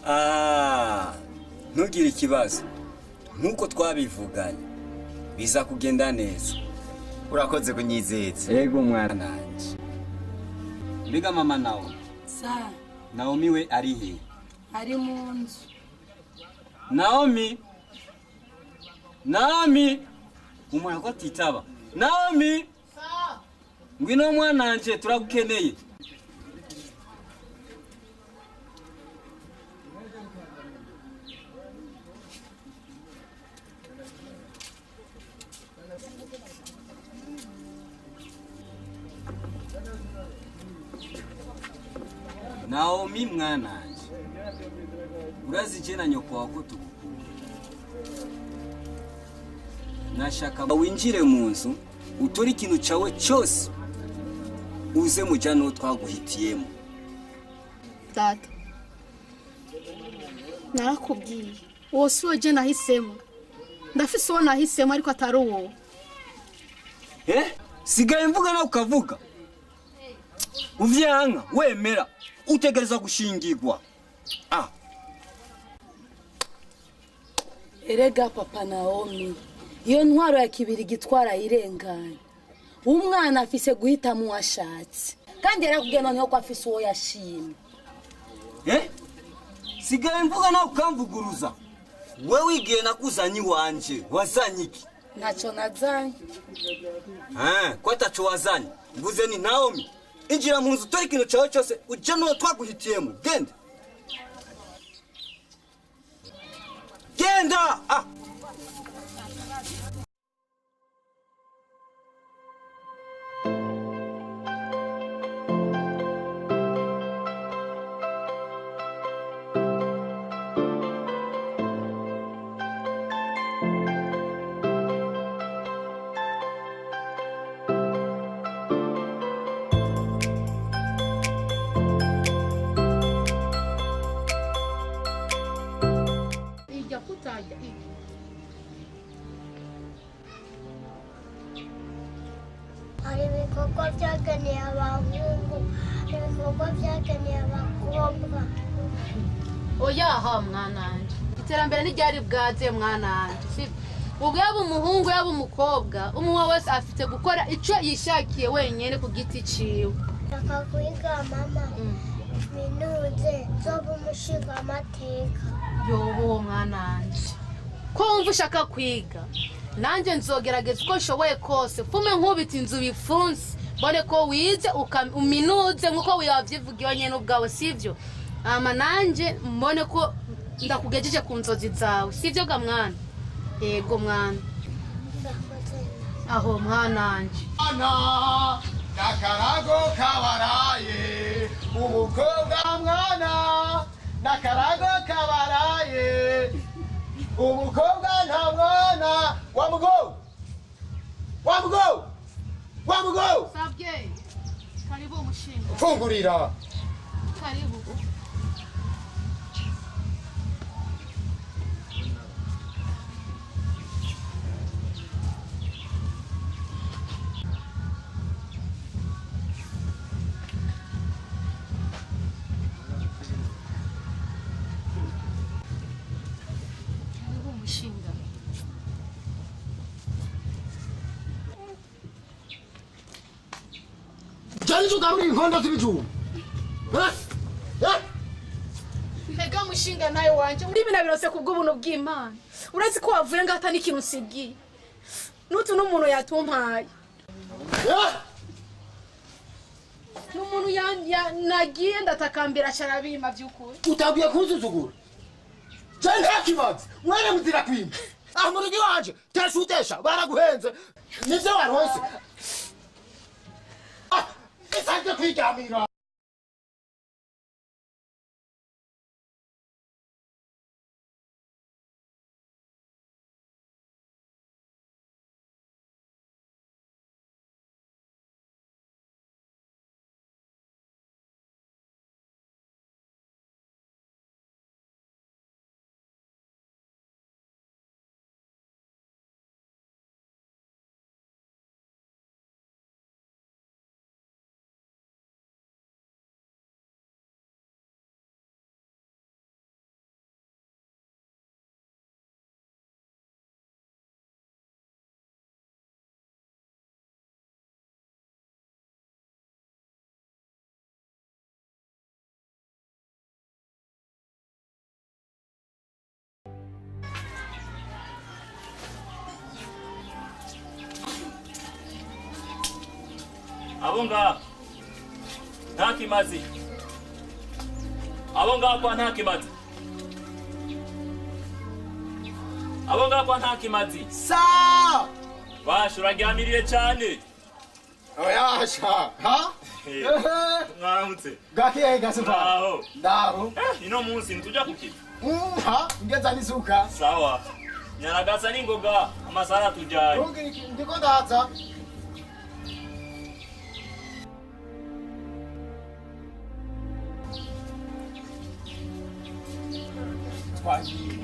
Ah, ntugire ikibazo nkuko twabivuganye biza kugenda neza. Urakoze kunyizeza. Yego mwana wanje. Mbega mama Naomi? Sa. Naomi we ari he? Ari mu nzu. Naomi. Naomi. Umwana ko atitaba. Naomi. Sa. Ngwino mwana wanje turagukeneye. Naomi mwana wanje, urazi je na nyoko wako tugukunda. Nashaka winjire mu nzu utore ikintu cawe cyose uze mujyane uwo twaguhitiyemo. Data, narakubwiye uwo si wo je nahisemo. Ndafise uwo nahisemo ariko atari uwo. Sigaye mvuga nawe ukavuga. Uvyanka wemera utegereza gushingirwa. Ah. Erega papa Naomi, iyo ntwaro ya kibiri gitwara irenganye. Umwana afise guhitamo uwashatse. Kandi yarakubwiye noneho ko afise uwo yashimye. Sigaye mvuga nawe ukamvuguruza. Wewe igihe nakuzanye iwanje wazanye iki? Ntacyo nazanye. Ko ataco wazanye. Mvuze ni Naomi. Injira mu nzu utore ikintu cyawe cyose uje n'uwo twaguhitiyemo. Genda. Genda! Ah! Hari ibikorwa byageneye abahungu, hari ibikorwa byageneye abakobwa. Oya ha mwana wanje, iterambere ntiryari bwaze mwana wanje. Ubwo yaba umuhungu yaba umukobwa, umwe wese afite gukora icyo yishakiye wenyine ku giti ciwe. Ndashaka kwiga mama, minuze nzobe umushingamateka. Yobo mwana wanje, ko wumva ushaka kwiga nanjye nzogerageza uko nshoboye kose mfume nkubita inzu bifunze mbone ko wize uminuze nkuko wabyivugiye nyine ubwawe, sivyo? Ama nanjye mbone ko ndakugejeje ku nzozi zawe, sivyo ga mwana? Yego mwana. Aho mwana wanje. Nakarago kabaraye umukobwa mwana, nakarago kabaraye umukobwa nta mwana. Wamugo wamugo wamugo. Sabye karibu umushinga. Fungurira. Karibu. Inkondo z'ibijumba. Mbega mushinga nawe wanje uri binabirose kubw'ubuntu bw'Imana. Urazi ko wavuye ngata n'ikintu usigiye. Nutu n'umuntu yatumpaye. N'umuntu nagiye ndatakambira carabima by'ukuri. Utabwiye kunzuzugura. Je nta kibazo. Mwene muzira kwimba. Aho mu rugo iwanje tesha utesha baraguhenze. Nivyo waronse. Isanzwe kwigamira. Abo ngaha nta kimazi. Abo ngaha kwa nta kimazi. Abo ngaha kwa nta kimazi. Sa! Basha uraryamiriye cyane. Oyasha, ha? Mwaramutse. Gakiye gasuka. Ndaho. Ndaho. Ino munsi ntujya kukiva. Ha, ngeza nisuka. Sawa. Nyaragasa n'ingoga amasara tujaye. Ndiko ndaza.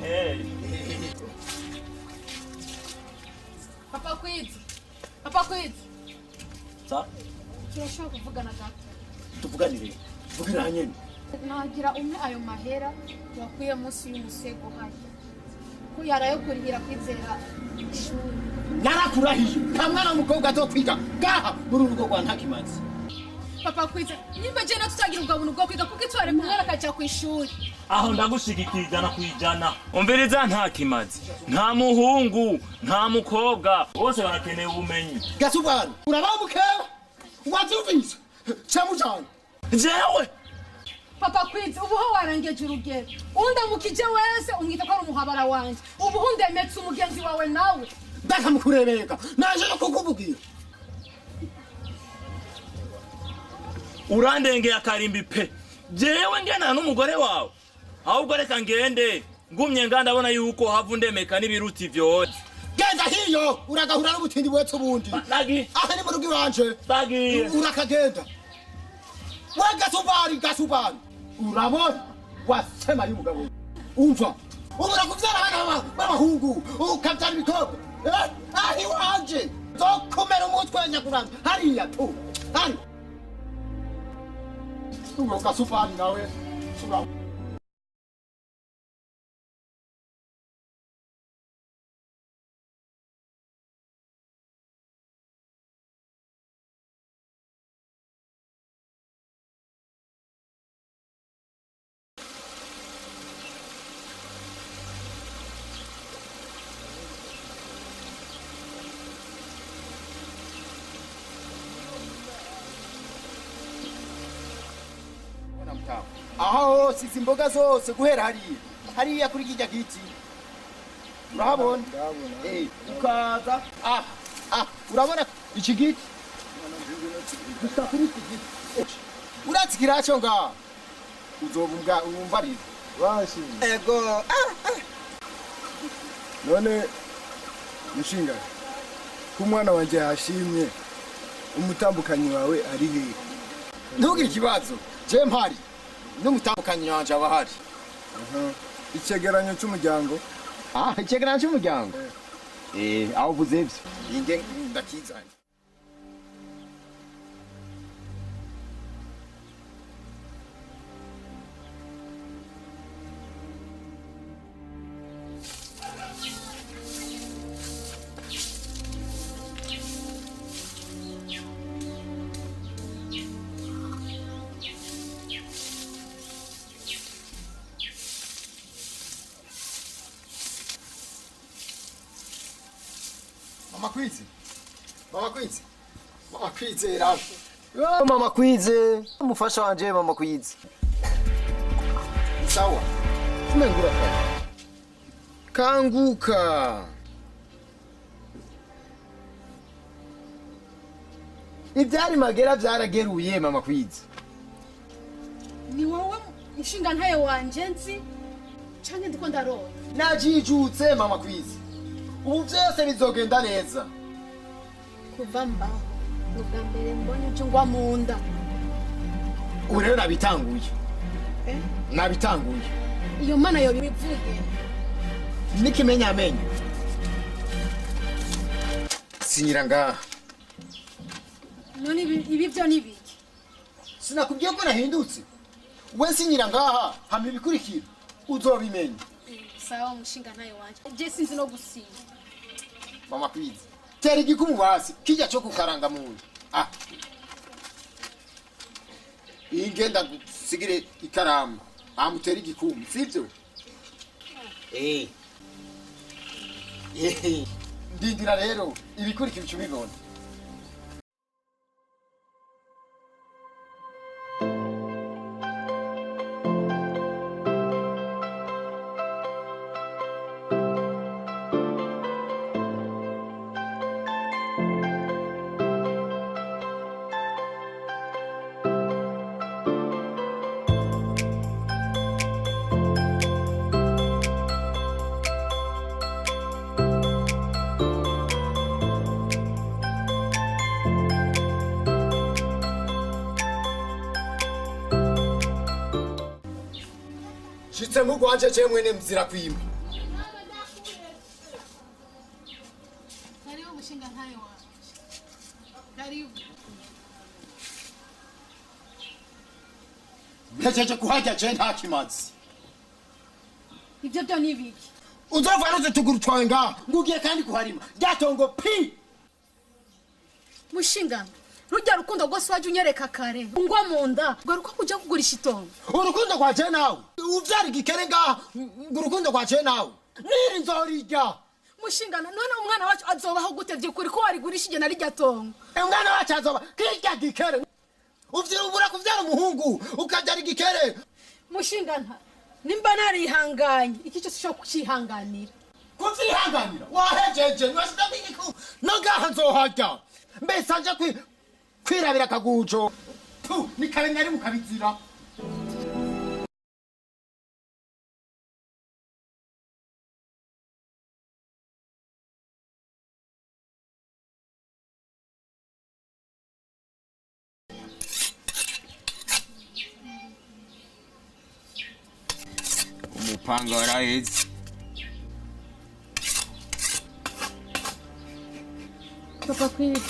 Hey. Papa Kwizi. Papa Kwizi. Sa? Turashobora kuvugana gato. Tuvuganire. Vugira nyene. Nagira umwe ayo mahera wakuye munsi y'umusego hajya. Ko yarayo kurihira Kwizera ishuri. Narakurahiye. Nta mwana w'umukobwa azokwiga ngaha muri urugo rwa Ntakimazi. Papa Kwiza, nimba je natutagira ubwo buntu bwo kwiga kuko itware kumwana akaja ku ishuri. Aho ndagushigikiye 100%. Umviriza Ntakimazi. Nta muhungu, nta mukobwa, bose barakeneye ubumenyi. Gasubana, urabaho mukeba? Wavyumvise? Camujana. Jewe! Papa Kwiza, ubuho warangeje urugero. Undamukije wese umwita ko ari umuhabara wanje. Ubuho ndemetse umugenzi wawe nawe. Ndakamukurebeka. Naje no kukuvugira. Urandengeye akarimbi pe. Jewe ngena n'umugore wawe. Ahubwo reka ngende. Ngumye ngandabona yuko havu ndemeka n'ibiruti vyose. Genda hiyo uragahura n'ubutindi bwetse ubundi. Nagi. Aha ni mu rugo iwanje. Bagiye. Urakagenda. We gasubari gasubari. Urabona wasema y'umugabo. Umva. Ubura kuvyara abana b'abahungu ukavyara ibikobwa. Ahi wanje. Zokumera umutwe nyakuranga. Hariya tu. Hari. Uwo gasubari nawe. Sura. Aha hose izi mboga zose guhera hariya hariya kuri kijya giti urahabona ukaza ah ah urabona iki giti gusa kuri iki giti uratsikira cyo nga uzobumbwa umvarira bashi ego ah ah none mushinga ko umwana wanje yashimye umutambukanyi wawe ari hehe? Ntugire ikibazo je mpari n'umutambukanyi wanje aba ahari. Icegeranyo cy'umuryango. Ah, icegeranyo cy'umuryango. Aho uvuze ivyo inge ndakizanye. Mama Kwize. Mama Kwize. Mama Kwize rafi. Mama Kwize, umufasha wanje Mama Kwize. Sawa. Tumengura kwa. Kanguka. Ibyari magera byarageruye Mama Kwize. Ni wowe inshinga ntayo wanje nzi canke ndiko ndarota. Najijutse Mama Kwize. Ubu byose bizogenda neza. Kuva mbaho ubwa mbere mbonye uje ngwa mu nda. Ubu rero nabitanguye. Nabitanguye. Iyo mana yo bivuge. Nikimenya amenyo. Sinyira ngaha. None ibi byo nibiki? Sinakubwiye ko nahindutse. We sinyira ngaha hama ibikurikira uzobimenya. Sawa mushinga ntayo wanje. Je sinzi no gusinya. Mama Kwize. Tera igikumu hasi kijya cyo kukaranga mu nda. Ah. Ingenda gusigire ikaramu. Amutera igikumu, sivyo? Ndindira rero ibikurikira icyo ubibona. Nshitse mu rwanje je mwene mzira kwimba. Karibu mushinga ntayo wanje. Karibu. Ntejeje kuhajya je nta kimazi. Ibyo byo ni ibiki? Uzovana uzutuguru twawe ngaha ngugiye kandi kuharima ryatongo pi. Mushinga rujya rukundo rwose waje unyereka kare ngwa mu nda garuka kuja kugurisha itongo. Urukundo rwa je nawe uvyara igikere ngaha ngo urukundo rwa je nawe niri nzorirya. Mushingana none umwana wacu azobaho gute vyukuri ko warigurishije na rirya tongo? Umwana wacu azoba kirya gikere. Uvyibura kuvyara umuhungu ukavyara igikere. Mushingana nimba narihanganye iki cyose ushobora kucihanganira. Kuvyihanganira wahejeje nwashida igiku no ngaha nzoharya mbese anje kwirabira akagujo tu ni kare nari mukabizira. Umupanga waraheze. Papa kwiga.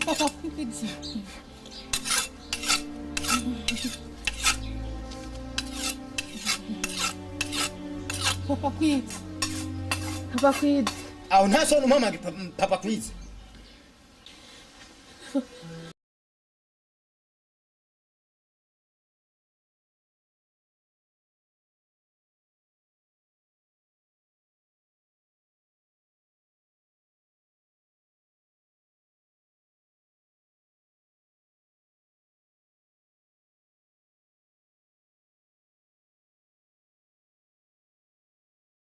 Papa kwiga. Papa kwiga. Papa kwiga. Aho nta soni umpamage papa kwiga.